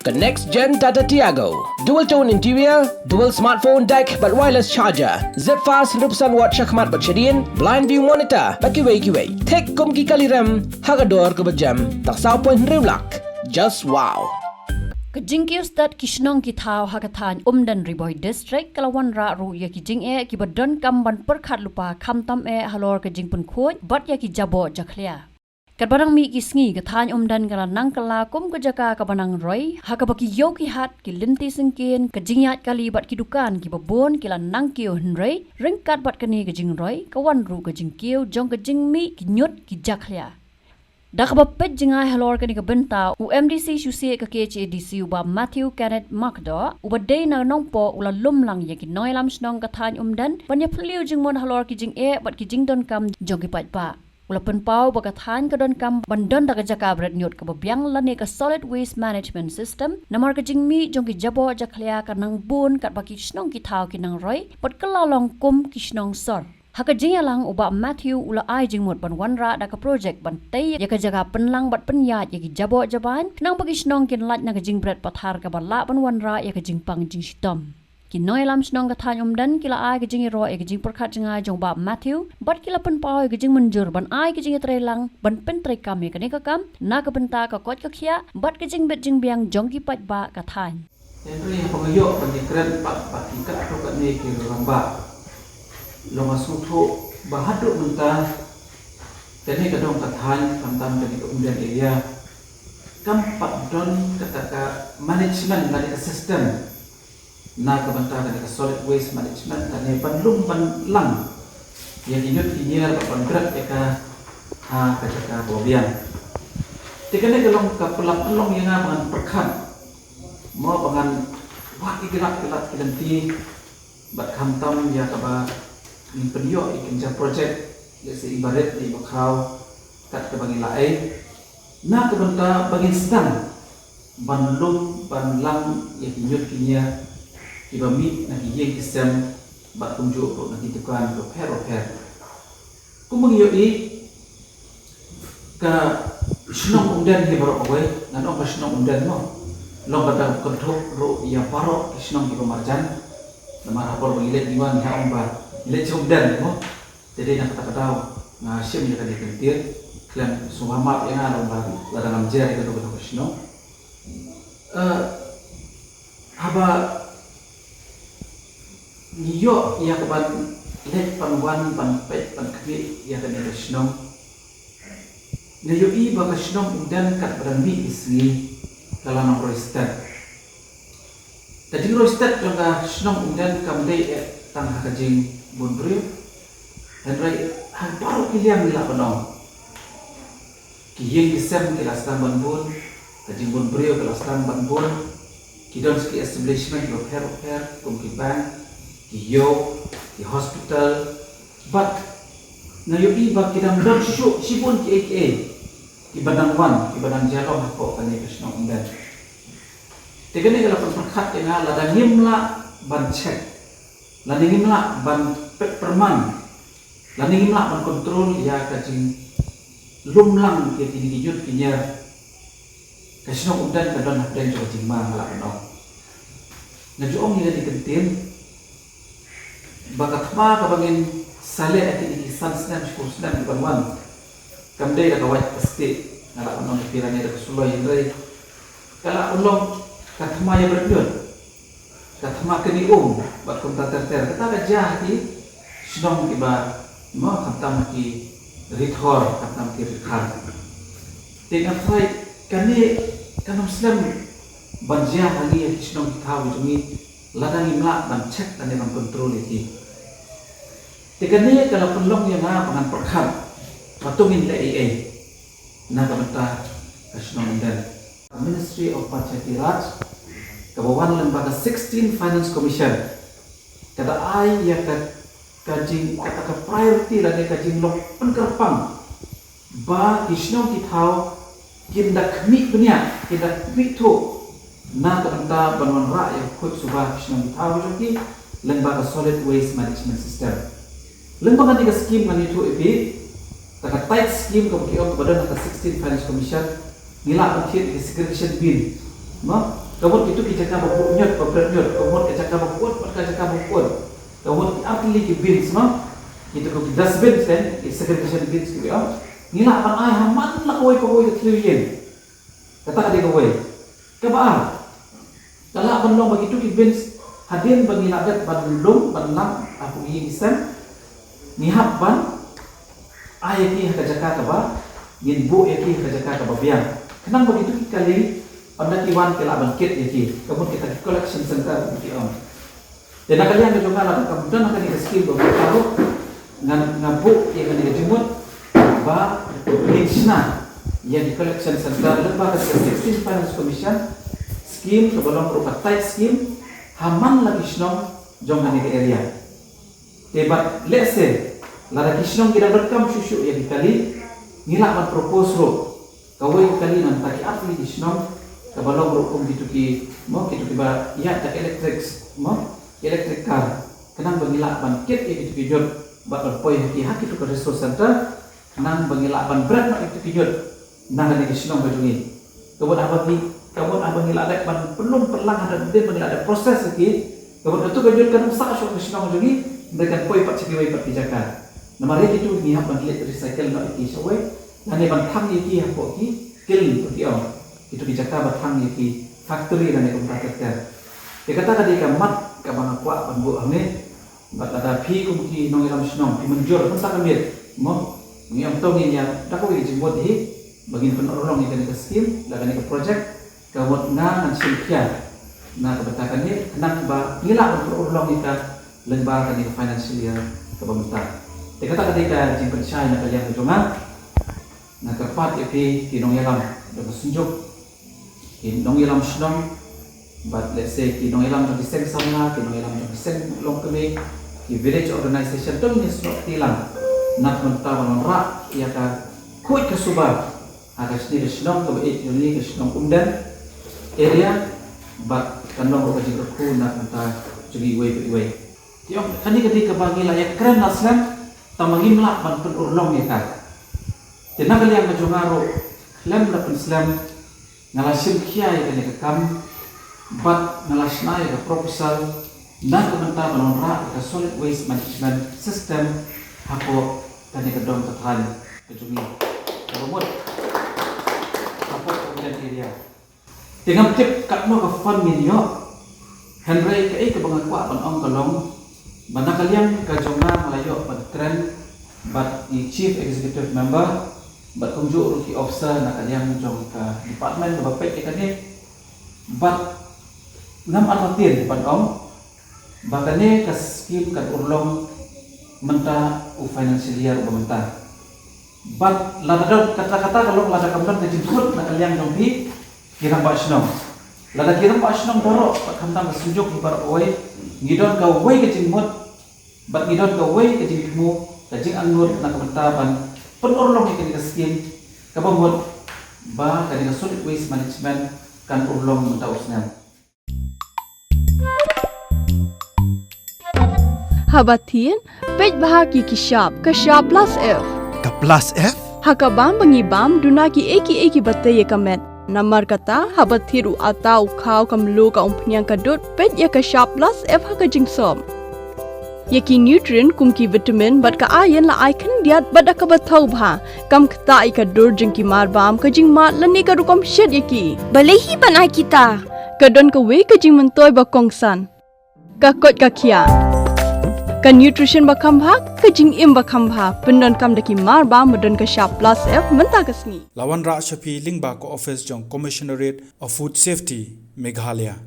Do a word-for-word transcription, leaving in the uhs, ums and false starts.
Ka next gen Tata Tiago. Dual tone interior, dual smartphone deck bad wireless charger. Zip fast hynriew percent watt shakhmat bad shadien, blind view monitor bad kiwei kiwei. Thik kum ki kali rem ha ka dor kaba jem tang saw point hynriew lak. Just wow. Ka jingkiew stet ki shnong ki thaw ha ka thaiñ Umden Ri Bhoi District ka la wanrah ruh ïa ki jingeh kiba donkam ban pyrkhat lypa khamtam eh halor ka jingpynkhuid bad ïa ki jaboh jakhlia. Katba nang mih ki sngi ka thaiñ Umden ka la nang kylla kum ka jaka kaba nang roi ha kaba ki ïew ki hat, ki lynti syngkien, ka jingïaid kali bad ki dukan kiba bun ki la nang kiew, hynrei ryngkat bad kane ka jingroi ka wan ruh ka jingkiew jong ka jingmih ki ñiut ki jakhlia. Da kaba peit jngai halor kane ka bynta, u MDC shuh shuh ka KHADC, u Bah Matthew Kenneth Makdoh, uba dei na Nongpoh, u la lum lang ïa ki nongïalam shnong ka thaiñ Umden ban ïa phylliew jingmut halor ki jingeh bad ki jingdonkam jong ki paidbah. U la pynpaw ba ka thaiñ ka donkam ban don da ka jaka bret ñiut kaba biang lane ka Solid Waste Management System, namar ka jingmih jong ki jaboh jakhlia ka nang bun katba ki shnong ki thaw ki nang roi bad kylla long kum ki shnong sor. Ha ka jingïalang, u Bah Matthew u la ai jingmut ban wanrah da ka projek ban tei ïa ka jaka pynlang bad pynïaid ïa ki jaboh jabain, khnang ba ki shnong kin lait na ka jingbret pathar kaba lah ban wanrah ïa ka jingpang jingshitom. Ki nongïalam shnong ka thaiñ Umden ki la ai ka jingïaroh ïa ka jingpyrkhat jngai jong u Bah Matthew bad ki la pynpaw ïa ka jingmynjur ban ai ka jingïatreilang ban pyntreikam ïa kane ka kam na ka bynta ka koit ka khiah bad ka jingbit jingbiang jong ki paidbah ka thaiñ. Hynrei haba nga ïoh ban ïakren bad, bad ki katto katne ki rangbah, long nga sngewthuh ba haduh mynta kane ka dong ka thaiñ, khamtam kane ka Umden area, kam pat don kata ka management lane ka system na ka bynta kane ka solid waste management, lane ban lum ban lang ïa ki ñiut ki ñier bad ban bret ïa ka ha ka jaka ba biang. Te kane ka long ka pynlong ïa nga ba ngan pyrkhat, mo, ba ngan wad ïa ki lad ki lad ki lynti bad khamtam ïa kaba ngin pynïoh ïa ki jaka project, lehse iba rit ne iba khraw, kat kaba ngi la ai, na ka bynta ba ngin sdang ban lum ban lang ïa ki ñiut ki ñier kiba mih na ki ïing ki sem bad kumjuh ruh na ki dukan bapher bapher. Kumba ngi ïohi, ka shnong Umden hi baroh kawei, ngan ong ka shnong Umden mo, long kata ka kynthup ruh ïa baroh ki shnong kiba marjan. Namar ha por ba ngi leit ngi wan ngi ong ba ngi leit sha Umden mo. Te dei na kata ka daw nga shim ïa kane ka kyntien, khlem sngewbha map ïa nga long ba lada ngam jer ïa kano kano ka shnong. Eh, haba ngi ïoh ïa ka ban leit ban wan ban peit ban khmih ïa kane ka shnong, nga ïohi ba ka shnong Umden katba dang mih ki sngi ka la nang roi stet. Ka jingroi stet jong ka shnong Umden kam dei eh tang ha ka jingbun briew, hynrei ha baroh ki liang ngi lah ban ong. Ki ïing ki sem ki la sdang ban bun, ka jingbun briew ka la sdang ban bun, ki don ki establishment bapher bapher kum ki bank, ki ïew, ki hospital, bad nga ïohi ba ki dang don shuh shibun kiei kiei kiba dang wan, kiba dang ïalong hapoh kane ka shnong Umden. Te kane ka la pynpyrkhat ïa nga, lada ngim lah ban check, lada ngim lah ban peit pyrman, lada ngim lah ban control ïa ka jinglum lang ïa kine ki ñiut ki ñier, ka shnong Umden ka don hapdeng jong ka jingma, nga lah ban ong. Nga ju ong ïa kane ka ktien ba ka thma kaba ngin sa leh ha kine ki san snem shiphew snem kiban wan, kam dei da ka wait ka stieh, nga lah ban ong, ka pyrshah da ka suloi, hynrei ka lah ban long ka thma ïa bret ñiut, ka thma kani um bad kumta ter ter. Kata ka jia ha ki shnong kiba, mo, khamtam ha ki ri Thor, khamtam ki ri Khar. Te nga tharai kane kan ym slem ban jia ha ngi ha ki shnong ki thaw jong ngi lada ngim lah ban check lane ban control ïa ki. Te kane ka la pynlong ïa nga ba ngan pyrkhat ba to ngin leh ei ei na ka bynta ka shnong Umden. Ministry of Panchayati Raj, kaba wan lyngba ka sixteen Finance Commission, ka da ai ïa ka, ka jing, kata ka priority lane ka jinglong pynkyrpang ba ki shnong ki thaw kin da khmih bniah, kin da khmih thuh na ka bynta ban wanrah ïa ka khuid suba ki shnong ki thaw jong ki lyngba ka Solid Waste Management System. Lyngba kane ka scheme ngan ïathuh ïa phi, kata ka tithe scheme kaba ki ong kaba don ha ka sixteen Finance Commission, ngi lah ban thied ïa ka segregation bin, mo? Ka mut kitu ki jaka ba buh ñiut, ba bret ñiut, ka mut ka jaka ba put, bad ka jaka ba put. Ka mut ki artylli ki bins, no? Kitu ki dustbins, kan, ki segregation bins ki ong. Ngi lah ban ai ha man la kawei pa kawei ka trillion. Kata ka dei kawei. Kaba ar, ka lah ban long ba kitu ki bins, hadien ba ngi lah dep ban lum, ban lam, ha kum ïing ki sem, ngi hap ban ai ïa ki ha ka jaka kaba, ngin buh ïa ki ha ka jaka kaba biang. Khnang ba kitu ki kali, ynda ki wan ki lah ban kit ïa ki. Ka mut kita ki collection center ki ong. Te na ka liang ka jong nga, lada kam don ha kane ka skim ba mynta ruh, nga, nga buh ïa kane ka jingmut ba ngin shna ïa ki collection center lyngba ka sixteen Finance Commission scheme kaba long ruh ka tight scheme ha man la ki shnong jong kane ka area. Te bad lehse lada ki shnong ki dang donkam shuh shuh ïa ki kali, ngi lah ban propose ruh kawei ka kali na bynta ki artylli ki shnong, kaba long ruh kum kitu ki, mo, kitu kiba ïaid da ka electric, mo, electric car. Khnang ba ngi lah ban kit ïa kitu ki ñiut bad ban poi ha ki, ha kitu ka resource center. Khnang ba ngi lah ban bret noh ïa kitu ki ñiut na kane ka shnong ka jong ngi. Ka mut haba ngi, ka mut haba ngi lah dep ban pynlum pynlang haduh ba ngi lah dep process ïa ki, ka mut katu ka ñiut kan ym sah shuh ka shnong jong ngi, hynrei kan poi pat sha kiwei pat ki jaka. Namar ïa kitu ngi hap ban leit recycle noh ïa ki shawei, lane ban thang ïa ki hapoh ki kiln, ki ong, kitu ki jaka ba thang ïa ki factory lane kumta ter ter. Te kata ka dei ka mat kaba nga kwah ban buh hangne. Bad lada phi kum ki nongïalam shnong phi mynjur mynta ka miet, mo, ngi ong to ngin ïa da kawei ka jingmut hi ba ngin pynurlong ïa kane ka skim, la kane ka project, ka mut nga ngan shim khia na ka bynta kane, khnang ba ngi lah ban pynurlong ïa ka lyngba kane ka financial year kaba mynta. Te kata ka dei ka jingpynshai na ka liang ka jong nga. Nga kyrpad ïa phi ki nongïalam jong ka Synjuk, ki nongïalam shnong, bad lehse ki nongïalam jong ki seng samla, ki nongïalam jong ki seng longkmie, ki village organization, to ngin ïasnoh kti lang na ka bynta ban wanrah ïa ka khuid ka suba ha kane ka shnong kaba ïeit jong ngi, ka shnong Umden area, bad kan long ruh ka jingkyrkhu na ka bynta jong ngi iwei pa iwei. Te ong kane ka dei kaba ngi la ïakren la slem, tangba ngim lah ban pynurlong ïa ka. Te na ka liang ka jong nga ruh, khlem da pynslem, nga la shim khia ïa kane ka kam, bad nga la shna ïa ka proposal na ka bynta ban wanrah ïa ka solid waste management system hapoh kane ka dong ka thaiñ ka jong ngi, kaba mut hapoh ka Umden area. Te ngam tip katno ka fund ngin ïoh, hynrei kaei kaba nga kwah ban ong ka long ba na ka liang ka jong nga nga la ïoh ban kren bad i Chief Executive Member bad kumjuh ruh ki officer na ka liang jong ka department kaba peit ïa kane, bad ngam artatien ban ong ba kane ka skim kan urlong mynta u financial year uba mynta. Bad lada don, kata kata ka long lada kam don ka jingkut na ka liang jong phi ki rangbah shnong. Lada ki rangbah shnong baroh bad khamtam ka Synjuk hi baroh kawei, ngi don kawei ka jingmut bad ngi don kawei ka jingthmu, ka jingangnud na ka bynta ban pynurlong ïa kane ka skim, kaba mut ba kane ka solid waste management kan urlong mynta u snem. Haba thied, peit bha ïa ki shap, ka shap plus F. Ka plus F? Ha kaba bam ba ngi bam, duna kiei kiei kiba tei ïa ka met. Namar kata, haba thied u atta, u khaw, ka mluh, ka umphniang, ka dud, peit ïa ka shap plus F ha ka jingsop. Ïa ki nutrient kum ki vitamin bad ka iron la ai khyndiat bad da kaba thaw bha. Kam ktah ïa ka dur jong ki marbam, ka jingmad lane ka rukom shet ïa ki. Balei hi ban ai kita? Ka don kawei ka jingmyntoi ba kongsan. Ka koit ka khiah. Ka nutrition ba kham bha, ka jingim ba kham bha. Pyndonkam da ki marbam ba don ka shap plus F mynta ka sngi. La wanrah sha phi lyngba ka office jong Commissionerate of Food Safety, Meghalaya.